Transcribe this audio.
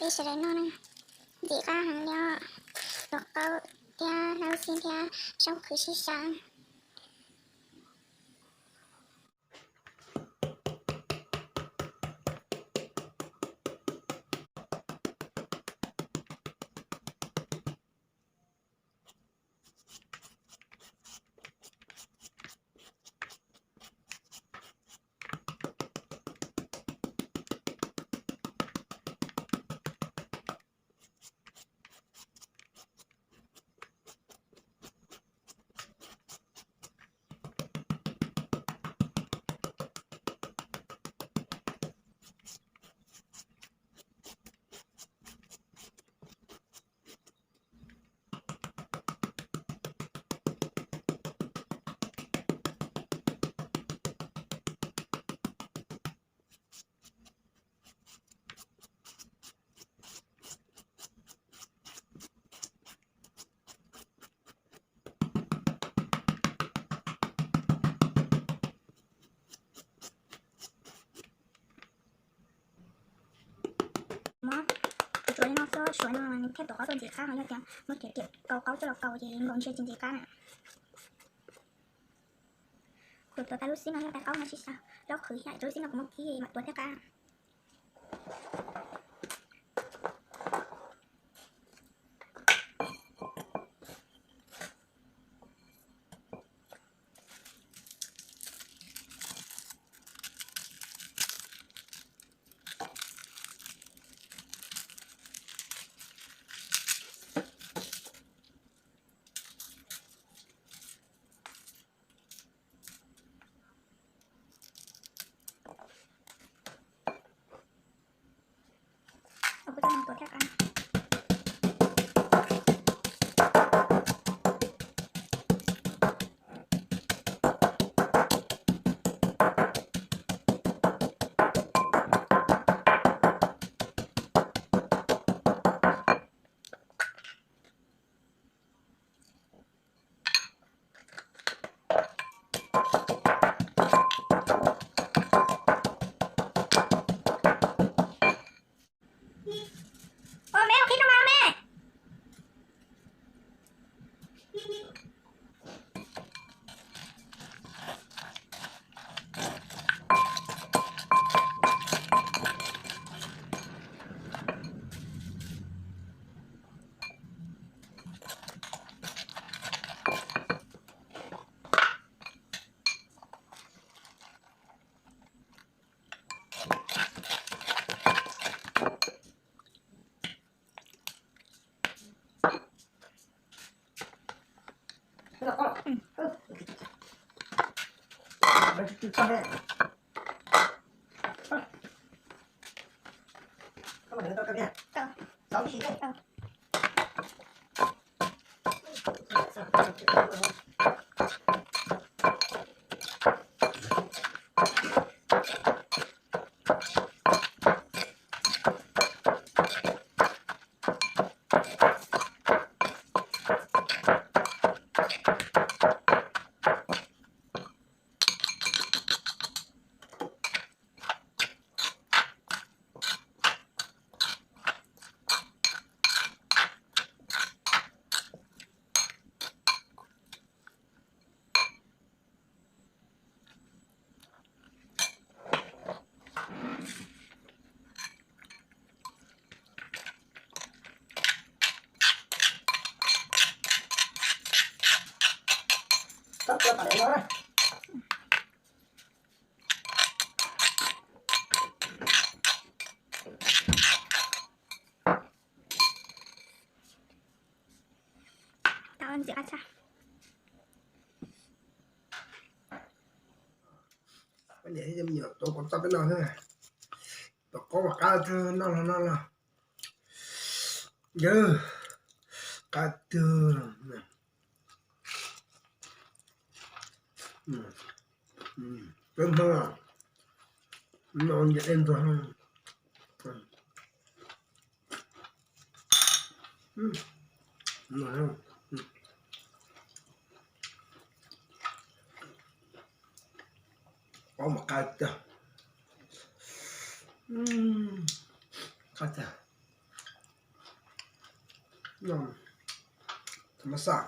Sawv daws noj na, ntxim qab heev li os. Tus qaub thiab lub xib thiab zaub qhwv sib xyaw. Muab tsuav li no xwb, suav no thiaj tuav qaub tuaj ntxim qab, ho yog tias muab kiag kiag kaus qaub coj los kaus ces nkaus ntshe tsis ntxim qab na. Kuv tuav tau lub xib no yog tais qaub no sib xyaw, zaub qhwv thiab lub xib no kuv muab kib mam tuav thiaj qab. Ua me, ua qhib rau mas me. Tau ntxim qab tshaj. Tuav qaub mas qab twg noj los noj los. Yawg, qab twg. Peb Hmoob no nce dej ntuag. Qaub mas qab tag, qab tag. No, thơm mab xaj.